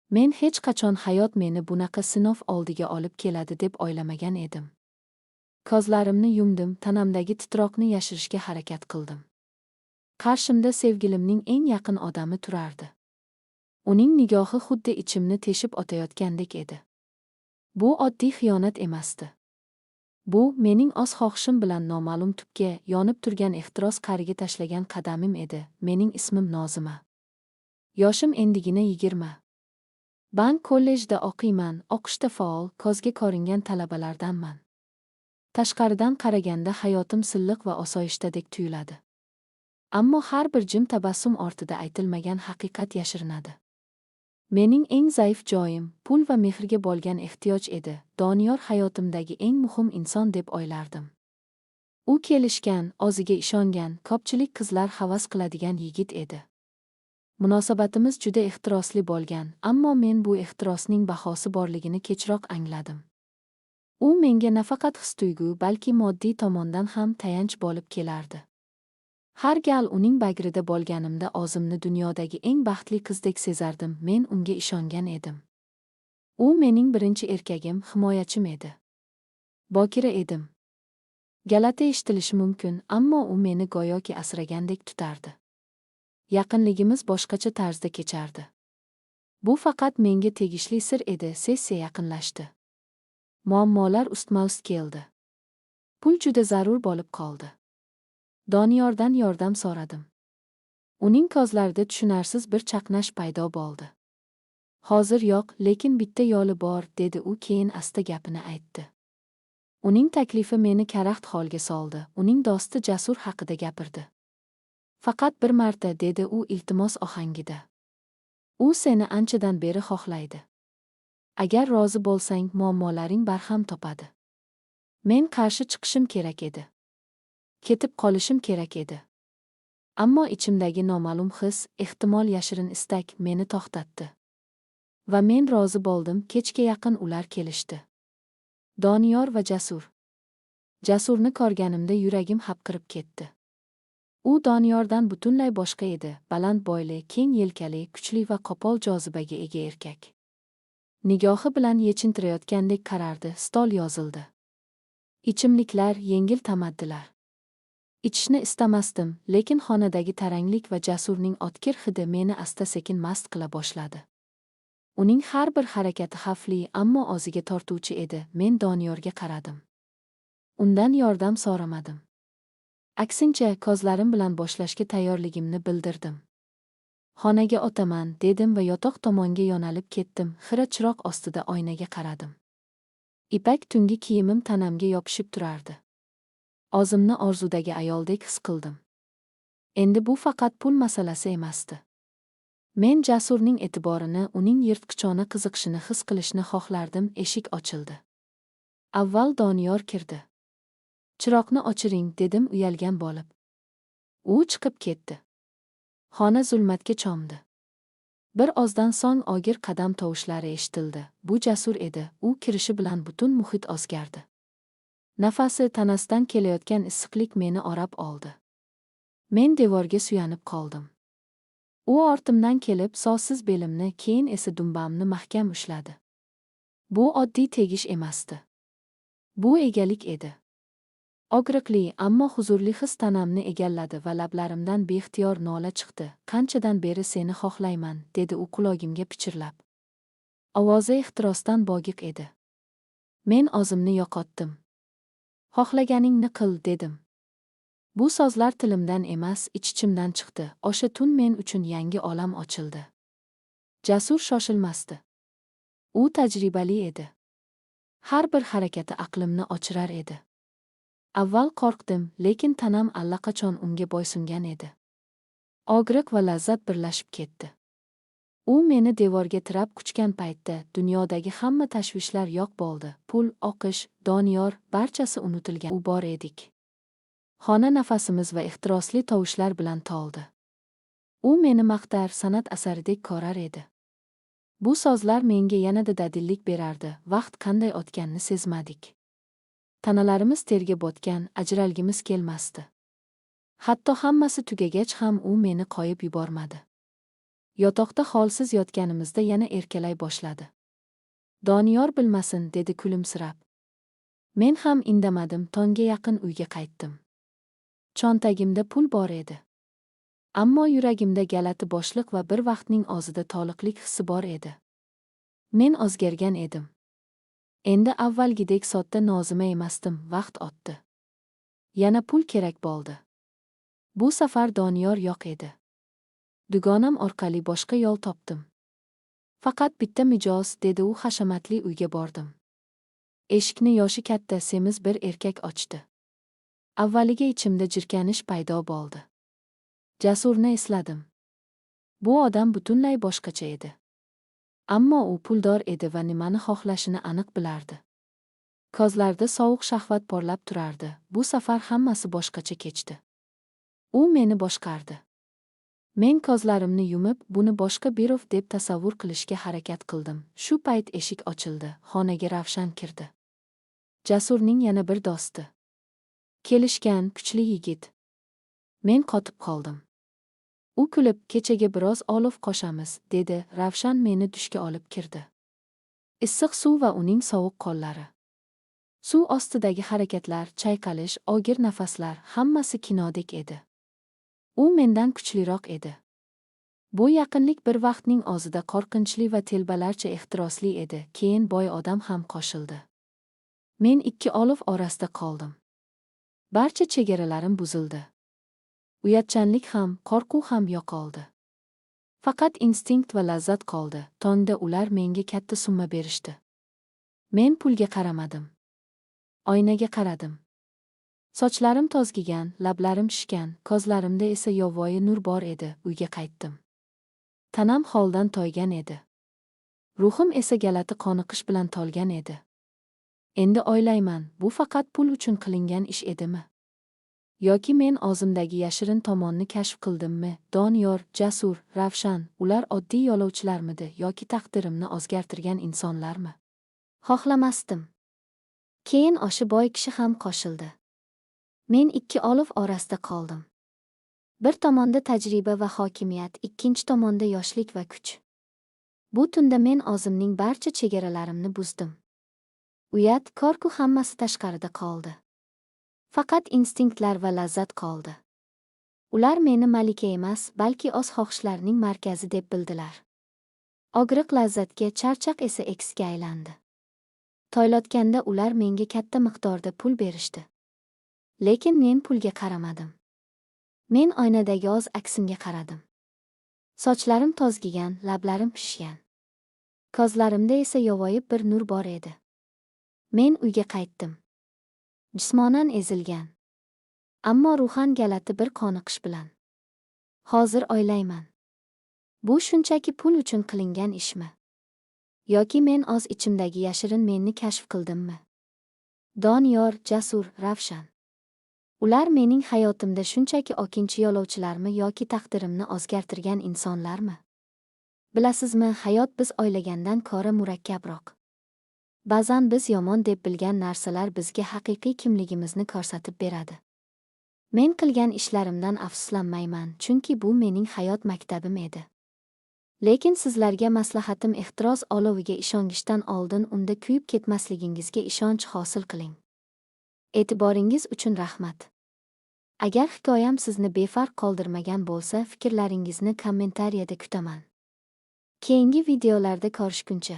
Men hech qachon hayot meni bunaqa sinov oldiga olib keladi deb o'ylamagan edim. Ko'zlarimni yumdim, tanamdagi titroqni yashirishga harakat qildim. Qarshimda sevgilimning eng yaqin odami turardi. Uning nigohi xuddi ichimni teshib o'tayotgandek edi. Bu oddiy xiyonat emasdi. Bu mening o'z xohishim bilan noma'lum tubga, yonib turgan ehtiros qa'riga tashlagan qadamim edi. Mening ismim Nozima. Yoshim endigina 20. Bank kollejda o'qiyman, o'qishda faol, ko'zga ko'ringan talabalardanman. Tashqaridan qaraganda hayotim silliq va osoyishtadek tuyuladi. Ammo har bir jim tabassum ortida aytilmagan haqiqat yashirinadi. Mening eng zaif joyim pul va mehrga bo'lgan ehtiyoj edi. Doniyor hayotimdagi eng muhim inson deb o'ylardim. U kelishgan, o'ziga ishongan, ko'pchilik qizlar havas qiladigan yigit edi. Munosabatimiz juda ehtirosli bo'lgan, ammo men bu ehtirosning bahosi borligini kechroq angladim. U menga nafaqat his-tuyg'u, balki moddiy tomondan ham tayanch bo'lib kelardi. Har gal uning bagrida bo'lganimda o'zimni dunyodagi eng baxtli qizdek sezardim, men unga ishongan edim. U mening birinchi erkagim, himoyachim edi. Bokira edim. G'alati eshitilishi mumkin, ammo u meni go'yoki asragandek tutardi. Yaqinligimiz boshqacha tarzda kechardi. Bu faqat menga tegishli sir edi, sessiya yaqinlashdi. Muammolar ustma-ust keldi. Pul juda zarur bo'lib qoldi. Doniyordan yordam so'radim. Uning ko'zlarida tushunarsiz bir chaqnash paydo bo'ldi. Hozir yo'q, lekin bitta yo'li bor, dedi u keyin asta gapini aytdi. Uning taklifi meni karaxt holga soldi. Uning do'sti Jasur haqida gapirdi. Faqat bir marta, dedi u iltimos ohangida. U seni anchadan beri xohlaydi. Agar rozi bo'lsang, muammolaring barham topadi. Men qarshi chiqishim kerak edi. Ketib qolishim kerak edi. Ammo ichimdagi noma'lum his, ehtimol yashirin istak meni to'xtatdi. Va men rozi bo'ldim, kechga yaqin ular kelishdi. Doniyor va Jasur. Jasurni ko'rganimda yuragim hapqirib ketdi. U Doniyordan butunlay boshqa edi, baland bo'yli, keng yelkali, kuchli va qo'pol jozibaga ega erkak. Nigohi bilan yechintirayotgandek qarardi, stol yozildi. Ichimliklar, yengil tamaddilar. Ichishni istamasdim, lekin xonadagi taranglik va Jasurning o'tkir hidi meni asta-sekin mast qila boshladi. Uning har bir harakati xavfli, ammo o'ziga tortuvchi edi. Men Doniyorga qaradim. Undan yordam so'ramadim. Aksincha, ko'zlarim bilan boshlashga tayyorligimni bildirdim. Xonaga o'taman, dedim va yotoq tomonga yo'nalib ketdim. Xira chiroq ostida oynaga qaradim. Ipak tungi kiyimim tanamga yopishib turardi. O'zimni orzudagi ayoldek his qildim. Endi bu faqat pul masalasi emasdi. Men Jasurning e'tiborini, uning yirtqichona qiziqishini his qilishni xohlardim. Eshik ochildi. Avval Doniyor kirdi. Chiroqni o'chiring, dedim uyalgan bo'lib. U chiqib ketdi. Xona zulmatga cho'mdi. Bir ozdan so'ng og'ir qadam tovushlari eshitildi. Bu Jasur edi. U kirishi bilan butun muhit o'zgardi. Nafasi tanasidan kelayotgan issiqlik meni o'rab oldi. Men devorga suyanib qoldim. U ortimdan kelib, so'zsiz belimni, keyin esa dumbamni mahkam ushladi. Bu oddiy tegish emasdi. Bu egalik edi. Og'riqli, ammo huzurli his tanamni egalladi va lablarimdan beixtiyor nola chiqdi. Qanchadan beri seni xohlayman, dedi u qulog'imga pichirlab. Ovozi ehtirosdan bo'g'iq edi. Men o'zimni yo'qotdim. Xohlaganingni qil, dedim. Bu so'zlar tilimdan emas, ich-ichimdan chiqdi. O'sha tun men uchun yangi olam ochildi. Jasur shoshilmasdi. U tajribali edi. Har bir harakati aqlimni o'chirar edi. Avval qo'rqdim, lekin tanam allaqachon unga bo'ysungan edi. Og'riq va lazzat birlashib ketdi. U meni devorga tirab quchgan paytda dunyodagi hamma tashvishlar yo'q bo'ldi. Pul, o'qish, Doniyor, barchasi unutilgan. U bor edik. Xona nafasimiz va ehtirosli tovushlar bilan to'ldi. U meni maqtar, san'at asaridek ko'rar edi. Bu so'zlar menga yanada dadillik berardi. Vaqt qanday o'tganini sezmadik. Tanalarimiz terga botgan, ajralgimiz kelmasdi. Hatto hammasi tugagach ham u meni qo'yib yubormadi. Yotoqda holsiz yotganimizda yana erkalay boshladi. Doniyor bilmasin, dedi kulimsirab. Men ham indamadim, tongga yaqin uyga qaytdim. Chontagimda pul bor edi. Ammo yuragimda g'alati bo'shliq va bir vaqtning o'zida to'liqlik hissi bor edi. Men o'zgargan edim. Endi avvalgidek sodda Nozima emasdim, vaqt o'tdi. Yana pul kerak bo'ldi. Bu safar Doniyor yo'q edi. Dugonam orqali boshqa yo'l topdim. Faqat bitta mijoz, dedi u, hashamatli uyga bordim. Eshikni yoshi katta, semiz bir erkak ochdi. Avvaliga ichimda jirkanish paydo bo'ldi. Jasurni esladim. Bu odam butunlay boshqacha edi. Ammo u puldor edi va nimani xohlashini aniq bilardi. Ko'zlarida sovuq shahvat porlab turardi. Bu safar hammasi boshqacha kechdi. U meni boshqardi. Men ko'zlarimni yumib, buni boshqa birov deb tasavvur qilishga harakat qildim. Shu payt eshik ochildi, xonaga Ravshan kirdi. Jasurning yana bir do'sti. Kelishgan, kuchli yigit. Men qotib qoldim. U kulib, kechaga biroz olov qo'shamiz, dedi. Ravshan meni dushga olib kirdi. Issiq suv va uning sovuq qo'llari. Suv ostidagi harakatlar, chayqalish, og'ir nafaslar, hammasi kinodek edi. U mendan kuchliroq edi. Bu yaqinlik bir vaqtning o'zida qo'rqinchli va telbalarcha ehtirosli edi. Keyin boy odam ham qo'shildi. Men ikki olov orasida qoldim. Barcha chegaralarim buzildi. Uyatchanlik ham, qo'rquv ham yo'qoldi. Faqat instinkt va lazzat qoldi. Tongda ular menga katta summa berishdi. Men pulga qaramadim. Oynaga qaradim. Sochlarim to'zgigan, lablarim shishgan, ko'zlarimda esa yovvoyi nur bor edi. Uyga qaytdim. Tanam holdan toygan edi. Ruhim esa g'alati qoniqish bilan to'lgan edi. Endi o'ylayman, bu faqat pul uchun qilingan ish edimi? Yoki men o'zimdagi yashirin tomonni kashf qildimmi? Doniyor, Jasur, Ravshan, ular oddiy yo'lovchilarmidi yoki taqdirimni o'zgartirgan insonlarmi? Xohlamasdim. Keyin o'sha boy kishi ham qo'shildi. Men ikki olov orasida qoldim. Bir tomonda tajriba va hokimiyat, ikkinchi tomonda yoshlik va kuch. Bu tunda men o'zimning barcha chegaralarimni buzdim. Uyat, qo'rquv hammasi tashqarida qoldi. Faqat instinktlar va lazzat qoldi. Ular meni malika emas, balki o'z xohishlarining markazi deb bildilar. Og'riq lazzatga, charchoq esa eksga aylandi. Toylatganda ular menga katta miqdorda pul berishdi. Lekin men pulga qaramadim. Men oynadagi o'z aksimga qaradim. Sochlarim to'zgigan, lablarim pishgan. Ko'zlarimda esa yovvoyi bir nur bor edi. Men uyga qaytdim. Jismonan ezilgan. Ammo ruhan g'alati bir qoniqish bilan. Hozir o'ylayman. Bu shunchaki pul uchun qilingan ishmi? Yoki men o'z ichimdagi yashirin menni kashf qildimmi? Doniyor, Jasur, Ravshan. Ular mening hayotimda shunchaki o'tkinchi yo'lovchilarmi yoki taqdirimni o'zgartirgan insonlarmi? Bilasizmi, hayot biz o'ylagandan ko'ra murakkabroq. Ba'zan biz yomon deb bilgan narsalar bizga haqiqiy kimligimizni ko'rsatib beradi. Men qilgan ishlarimdan afsuslanmayman, chunki bu mening hayot maktabim edi. Lekin sizlarga maslahatim, ehtiros oloviga ishongishdan oldin unda kuyib ketmasligingizga ishonch hosil qiling. E'tiboringiz uchun rahmat. Agar hikoyam sizni befarq qoldirmagan bo'lsa, fikrlaringizni kommentariyada kutaman. Keyingi videolarda ko'rishguncha.